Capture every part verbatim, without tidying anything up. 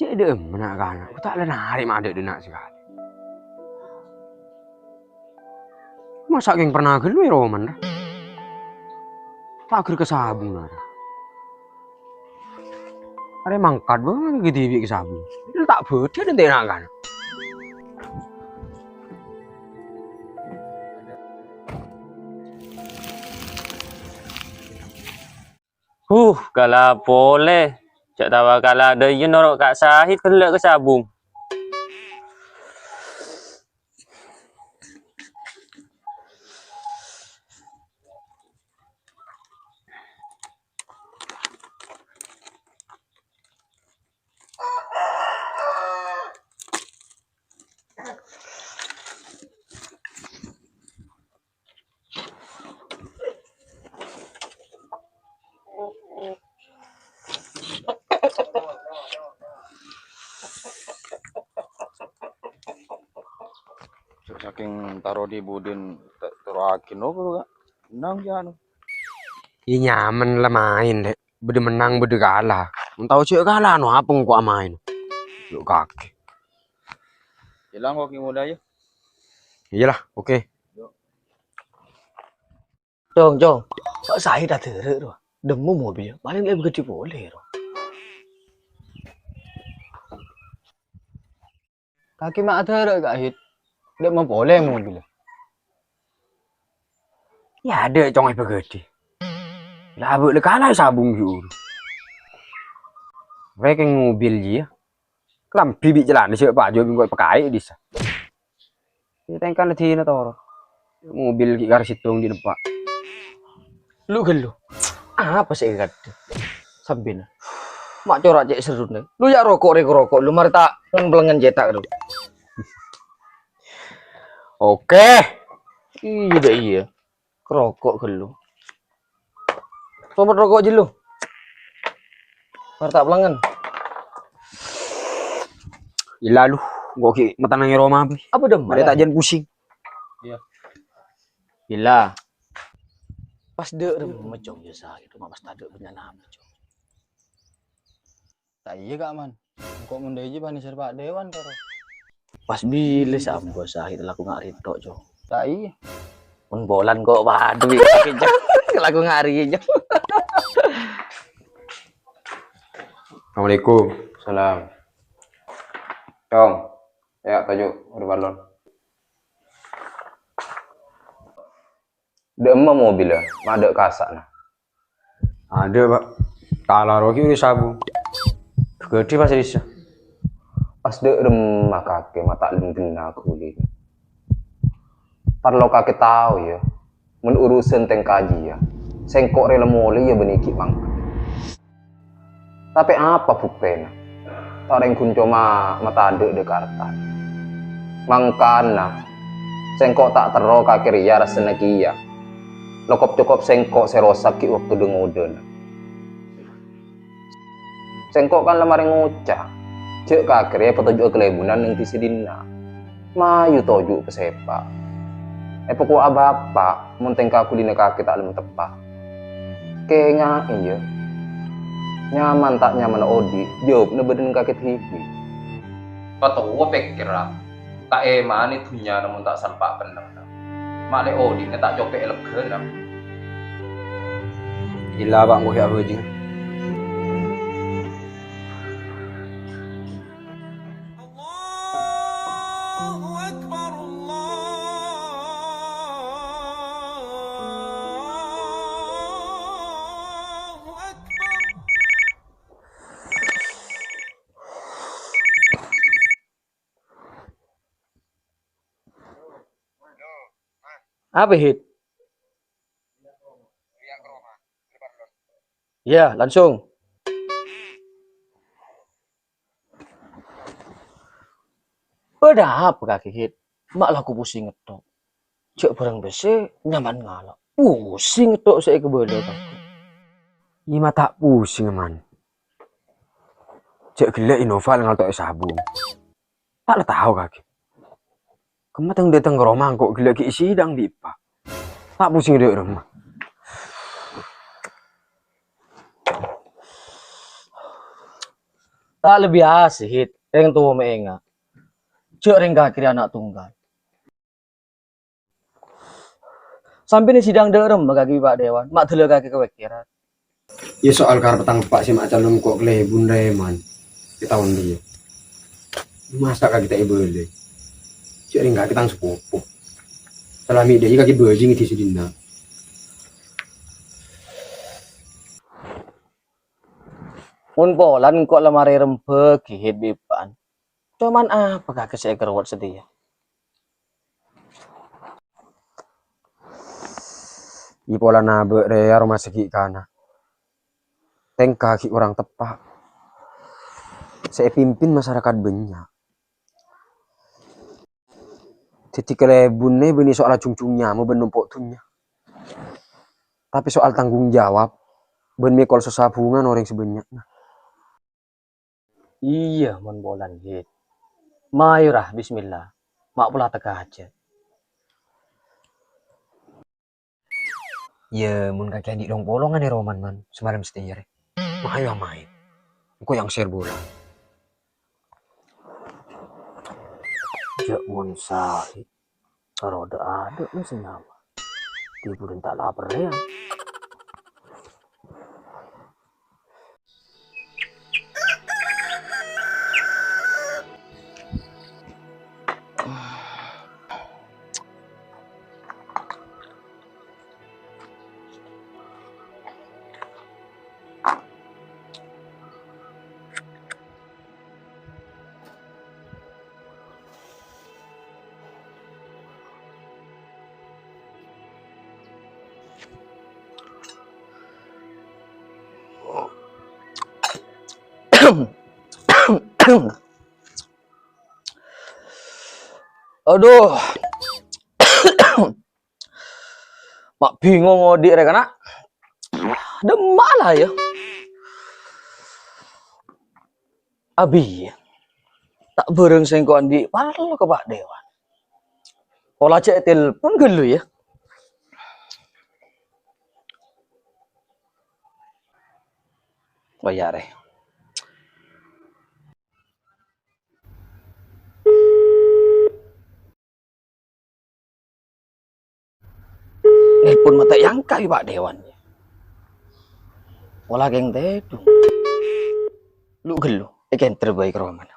Dâ'emma na'-kana', ta' la narè' ma' dâ'-dâ' na' sakalè. Masa' kèng perna ghâllu è romana, ra? Ta' ghâr ka sabungnga, ra? Arè mangkat bâ' ngangghuy dhibi' ka sabung. Ta' bâdâ dântè' na'-kana'. Huh, kala polè. Jhâ' tawakala dâ' iyâ noro' Ka' Sahid ghellâ' ka sabung. Sakèng taro dhi-budhina ta-, toroaghi napa, Ka'? Nang ya, anu. Iyâ, nyaman la maèn, Lè'. Bâdâ mennang, bâdâ kala. Mon tao jhâ' kala, anu apa engko' amaèn? Lo' kakè. Ilang kok mulai ya. Iyalah, oke. Cong, Cong. Kok Said adârâ, ro? Dâmma mobil, palèng lè' ghâdhi polè, ro. Kakè ma' adârâ, Ka' Hit. Dâ' ma' polè mobil. Ya, adâ' cong è paghâdhi. La abâ' la kala sabung juru. Rèkèng mobil jiyâ. Kalambhi bi' calana sè paju bi' engko' èpakaè è dhisa. Iyâ tèngkana dhina toro. Mobil ghi' kar sèttong dhi' nempa'. Lu ghâllu. Apa sè èkadhi? Sabbhina. Ma' cora' cè' serruna. Lu ya' roko' rè roko' lu marè ta' ngen-pelengngen cètak lu. Oke. Iyâ dâ' iyâ. Roko' ghâllu. Somot roko' jiyâ lu. Marè ta' pelengngen. Ila lu, engko' ghi' matanangè roma bi. Apa dâ' marè ta' jân pusing. Iyâ. Ila. Pas dâ' remma, Cong, ya, Said. Coma pas tadâ' bânnya'na, Cong. Ta' iyâ, Ka', Man. Engko' mon dâ' iyâ bânnè sè pa' dèwan, karo. Pas bilâ sè ambu Said laku nga' rèto', Cong. Ta' iyâ. Mon polan kok padâ bi' kèja. Laku nga' rèya, Cong. Assalamualaikum. Salam. Cong. Ya, toju' ur balon. Dâ' emma mobilla, ma' dâ' kasa'na. Adâ', Pa'. Kala rogi uri sabu. Ghâdhi pas rissa. Pas dâ' remma kakè ma' ta' lendhenna ghuli. Parlo kakè tao, yâ, mon urusan tèngka jiyâ, sèngko' rè la molè, yâ, bânnè ghi' mangkat. Tapè apa buktèna? Ta' rèng ghun coma matadâ' dâ' kartana. Mangkana, sèngko' ta' terro kakè rèya rassana kèya. Lo kop-cokop sèngko' sè rosak ghi' bâkto dâ-ngodâna. Sèngko' kan la marè ngoca', jâ' kakè rèya èpatoju'â kalèbunan neng dissa dinna'. Mayu toju' ka sèpa'. Èpakowa'a bapa' mon tèngka ghulina kakè ta' lem teppa'. Kènga'è, yâ. Nyaman ta' nyamanna odi', jâwâbbhâ bâdân kakè dhibi'. Patowa pèkkèra, ta' èmanè dhunnyana mon ta' salpa' pennengnga. Ma' lè odi'na ta' copè' è leggâna. Illa, Pa', engko' ghi' abhâjâng. Allahu Akbar, Allahu Akbar. Apa, Hit? Iyâ, langsung. Bâdâ apa kakè, Hit? Ma' laku pusing ngetto'. Jâ' bhârâng pèssè nyaman ngala'. Pusing ngetto' sè èkabâlâ kakè. Iyâ ma' ta' pusing, Man. Jâ' ghellâ' Innova la ngalto'è sabu. Ta' la tao kakè. Kemma teng-dâteng ka roma engko' ghellâ' ghi' èsidang bi' eppa'. Ta' pusing dâ' remma. Ta' lebbi asè, Hit. Rèng towa ma' enga'. Jhâ' rèng kakè rèya ana' tunggal. Sampèyan è sidang dâ'remma kakè, Pak Dewan, ma' dâlla kakè kapèkkèran. Iyâ, soal karep tang eppa' sè ma' calon engko' kalèbun rèman è taon rèya. Masa' kakè ta' èbâlâi? Jhâ' rèng kakè tang sapopo. Salamè dhâ' iyâ kakè bâjing è dissa dinna'. Mon polana engko' la marè rembhâghiyâ, Hit, bi' eppa'an. Coma apa kakè sè èkarowat satèya? Iyâ polana abâ' rèya aromasa ghi' kana'. Tèngka ghi' korang teppa'. Sè èpimpin masarakat bânnya'. Dhâddhi kalèbunna bânnè soal ajhungjhung nyama bân nompo' dhunnya. Tapè soal tanggung jawab bân mèkol sossa bhungan orèng sè bânnya'na. Iyâ, mon polana, Hit. Mayu ra, bismillah. Ma' pola tekka hajhât. Iyâ, mon kakè andi' long-polongan è romana, Man, samalem satèya rè. Mayu amaèn. Engko' yang share bola. Jhâ' mon saè. Karo adâ'-adâ'na sè nyama. Dhiburan ta' lapar, yâ. Adhu. Ma' bingung odi' rè, kana'. Dâ'emma la, yâ. Abiyâ. Ta' bârâng sèngko' andi' parlo ka Pak Dewan. Pola jhâ' ètelpon ghâllu, yâ. Oh, iyâ, rè. Nelpon ma' ta' èangka' bi' Pak Dewan. Pola kèng tèdung. Lu' ghâllu, èkènter bhâi ka romana.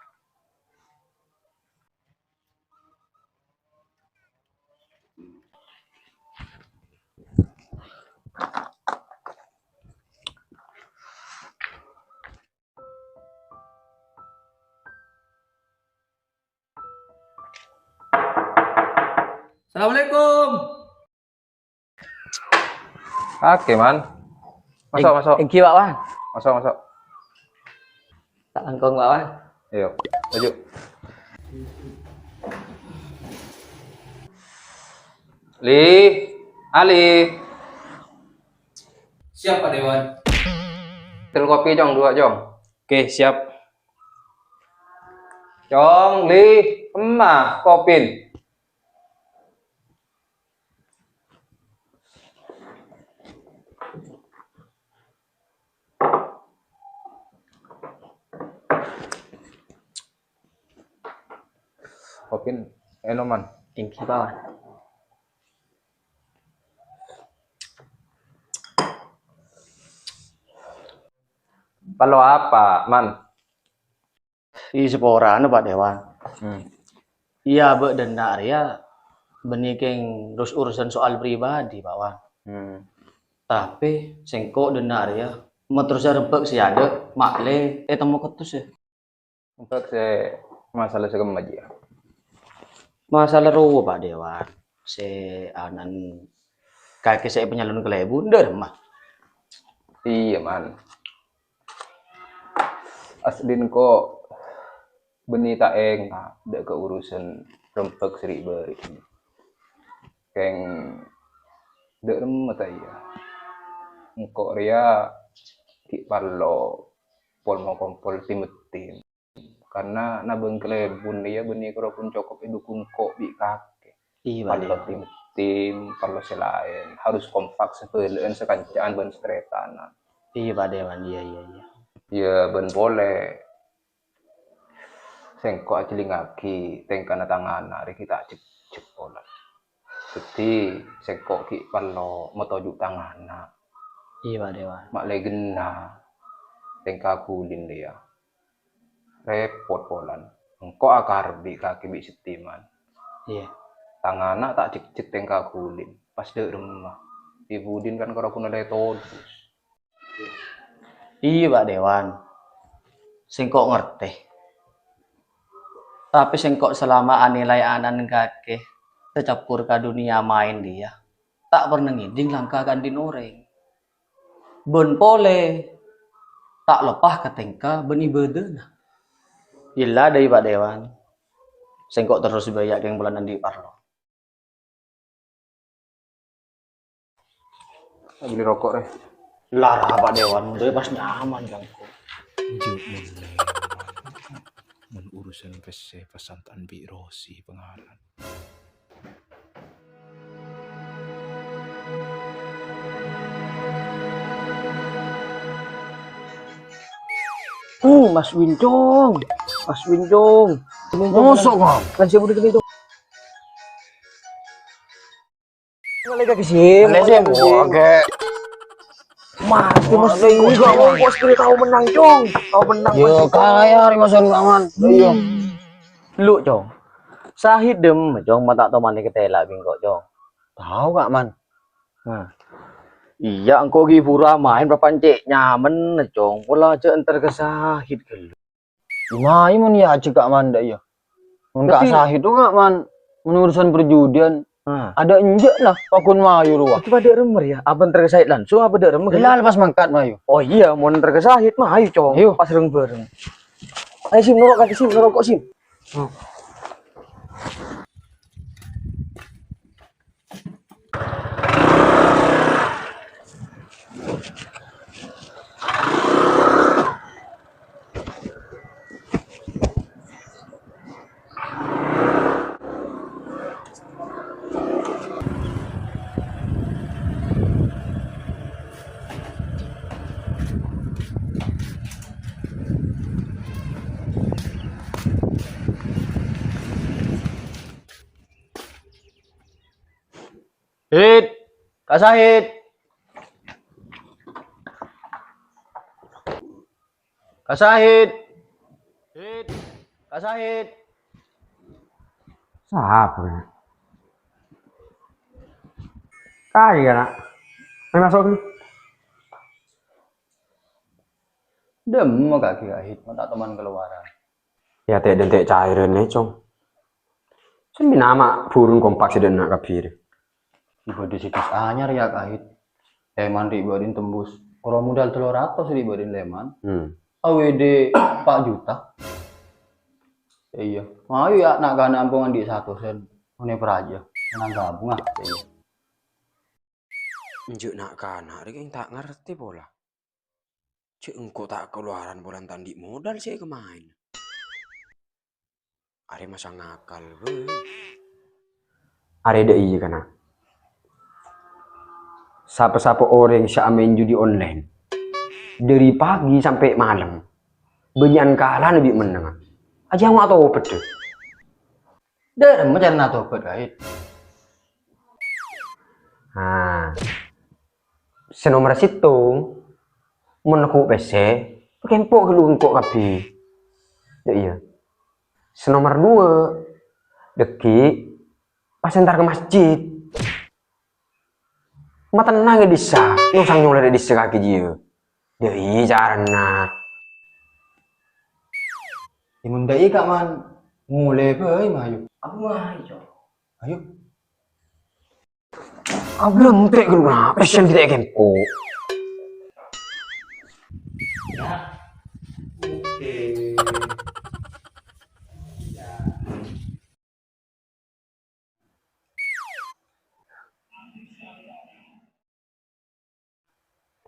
Assalamualaikum. Oke, Man. Masuk, masuk. Èngghi, Pak Wan. Masuk, masuk. Ta' langkong, Pak Wan. Ayo, maju. Li, Ali. Siap, Pak Dewan. Tel kopi, Cong, dua, Cong. Oke, siap. Cong, Li, Emma, kopin. Kopin, ènoman. Èngghi, Pak Wan. Parlo apa, Man? Iyâ, saporana, Pak Dewan. Hmm. Iyâ, abâ' dâ' enna' rèya bânnè kèng terros urusan soal pribadi, Pak Wan. Hmm. Tapè sèngko' dâ' enna' rèya materrosa rembhâk sè adâ', ma'lè ètemmo kettos, yâ. Rembhâk sè masalah sè kemma, Ji, yâ? Masalah rowa, Pak Dewan. Sè anan kakè sè èpanyalon kalèbun, dâ' remma. Iyâ, Man. Asdin ko' bânnè ta' enga' dâ' ka urusan rembhâk sè ri'-bâri'. Kèng dâ' remma ta' iyâ. Engko' rèya ghi' parlo pol-mokompol tim-tim. Karna nabâng kalèbun rèya bânnè karo pon cokop èdukung ko' bi' kakè. Iyâ, Pak Dewan. Parlo tim-tim, parlo sè laèn. Harus kompak sabhâlâ'ân sakanca'an bân sataretanan. Iyâ, Pak Dewan. Iyâ, iyâ, iyâ. Iyâ, bân polè. Sèngko' ajhâlingngaghi tèngkana tang ana' rè ghi' ta' jhekjhek polana. Dhâddhi, sèngko' ghi' parlo matoju' tang ana'. Iyâ, Pak Dewan. Ma' lè ghenna tèngka ghulin rèya. Rèpot polana. Engko' akar bi' kakè bi' Setiman. Iyâ. Tang ana' ta' jhekjhek tèngka ghulin. Pas dâ' remma. È budina kan karo ghun lè todus. Iyâ, Pak Dewan. Sèngko' ngartè. Tapè sèngko' salama anilai ana'na kakè, tacabbhur ka dhunnya maèn rèya, ta' parna ngèdhing langka ka'dinto orèng. Bân polè ta' loppa ka tèngka bân ibâdâna. Ella dâi, Pak Dewan. Sèngko' terros bâjâ kèng polana andi' parlo. Bâli roko', rè. Lara, Pak Dewan, dâi pas nyaman, Kang. Jhâ' mon lèman. Mon urusan pèssè pas santa'an bi' Rosi pangalan. Hmm, Mas Wincong. Mas Wincong. Mosok, Kang? Kan saya udah gitu. Ngale ka Kisim. Ngale Kisim, oke. Mati mesti enggak mau bos pilih tahu menang, Cong. Tahu menang. Yo, pasti kaya hari masa lawan. Iya. Lu, Cong. Sahid dem, Cong, mata tomane ketela bingko, Cong. Tahu, Kak Man? Nah. Iya, engko' ghi pura main papancek nyamen, Cong. Pola aja enter ke Sahid gelu. Mayu mon ya aja Kak Man ndak ya. Mon Kak Sahid tu Kak Man, mon urusan perjudian. Nah. Ada enjek lah, pakon mayu ruwah. Itu pada remer ya, apa ntar ke Sahid langsung apa dak remer? Lah lepas mangkat mayu. Oh iya, mon ntar ke Sahid mayu, Cong. Ayo. Pas reng-bareng. Ayo Sim, nurut kaki Sim, nurut kok Sim. Hmm. Hit, Kak Sahid. Kak Sahid. Hit, Kak Sahid. Sapa ya? Kaya, Nak. Ayo masuk dulu. Dem, Kak Sahid, mau tak teman keluaran. Ya, tek dentek cairan nih, Cong. Sing nama burung kompak sih nak kabir. Ibadah situs anyar ya, Kahit. Leman ri' ba'din tembus. Ora modal tello ratos ri' ba'din leman. Hmm. Awede empat juta. Iya. Mayu ya, nak kana ampongan di satu sen. One praja. Nang gabung ah. Iya. Enjuk nak kana ri' ta' ngarti pola. Cek engko' ta' kalowaran polana ta' andi' modal sè kemain. Are masang akal, weh. Are dha' iyâ, kana. Sapa-sapa orèng sè amaèn judi online, dhâri pagi sampè' malem, bânnya'an kalana bi' mennengnga. Aja ma' topet, dha'. Dha' remma carana topet, Kahit. Nah, sè nomer sèttong, mon neggu' pèssè, pakempo' ghâllu engko' kabbhi. Yâ, iyâ. Sè nomer duwâ', dhâggi' pas entar ka masjid. Matennang è dhissa, nyosang nyolè è dhissa kakè jiyâ. Dâ' iyâ carana. Yâ, mon dâ' iyâ, Kak Man, molè bhâi, mayu. Aku mayu, Cok. Ayo. Ablem tek guru na, pesen kita kempo.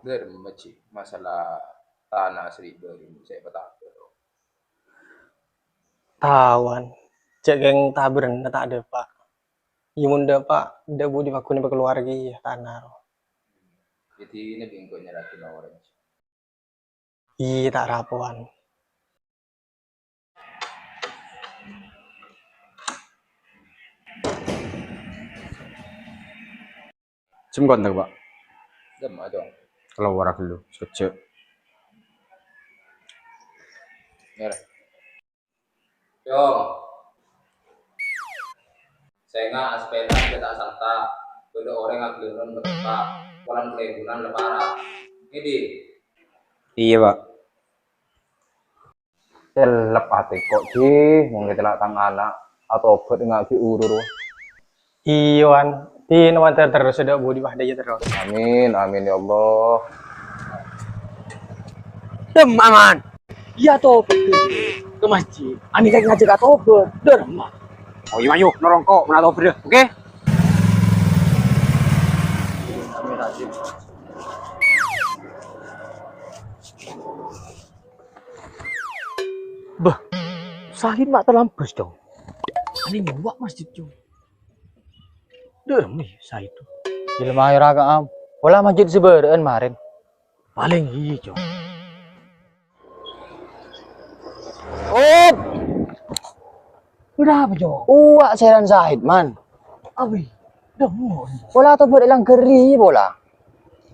Dâ' remma, Ji, masalah tana sè ri' bâri' sè èpatapa. Tawan, cè' kèng tabârânna ta' dâpa'. Yâ mon dâpa', dâ' budi paghun èpakaluwaraghi tana ro. Jadi, ini bingko nyerahke orèng. Iyâ, ta' rapowan. Sengko' entar, Pak. Dem, ayo. Kalowara ghâllu, sakejjhâ'. Ner. Yong. Sènga' asapèda jhâ' ta' santa, bâdâ orèng aghâlânan mètèkka, polana kalèbunan la para. Ngèdhing? Iyâ, Pak. Cellep atè ko', Ji, mon kètèla' tang ana' atobhât enga' ghi' urur. Iyâ, Wan. Dinah mandhâr terros sè dâ' budi padâ jâ terros. Amin, amin, ya Allah. Dem, Aman. Iyâ, atobhât ka masjid. Anèka ngajhâk atobhât. Dârma. Oh, iyâ, ayo, norongko', mon atobhât, oke? Bâh, Sahid ma' talambâs, Cong. Anèng bâ' masjid, Cong. Dârma Sahid. Jhâlma ayo ra ka'am. Pola masjid sè bârâ'ân marèn. Palèng iyâ, Cong. Op! Udah apa, Cong? Uwâ' sèran Sahid, Man. Apa? Dâmmo. Pola atobhât è langghâr rèya pola.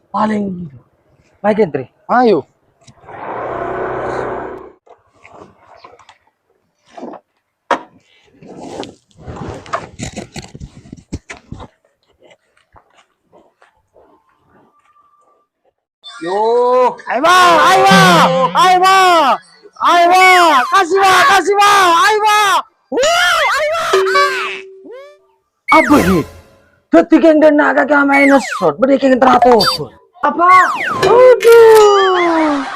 Palèng iyâ, Cong. Mayu kèntrè. Ayo. Yo, ayo, Bang, ayo, Bang, ayo, Bang, ayo, Bang, kasih, Bang, kasih, Bang, ayo, Bang. Wuh, ayo, Bang. Apa ini? Dadi keng dana kagak main shot, beri keng teratur. Apa? Aduh.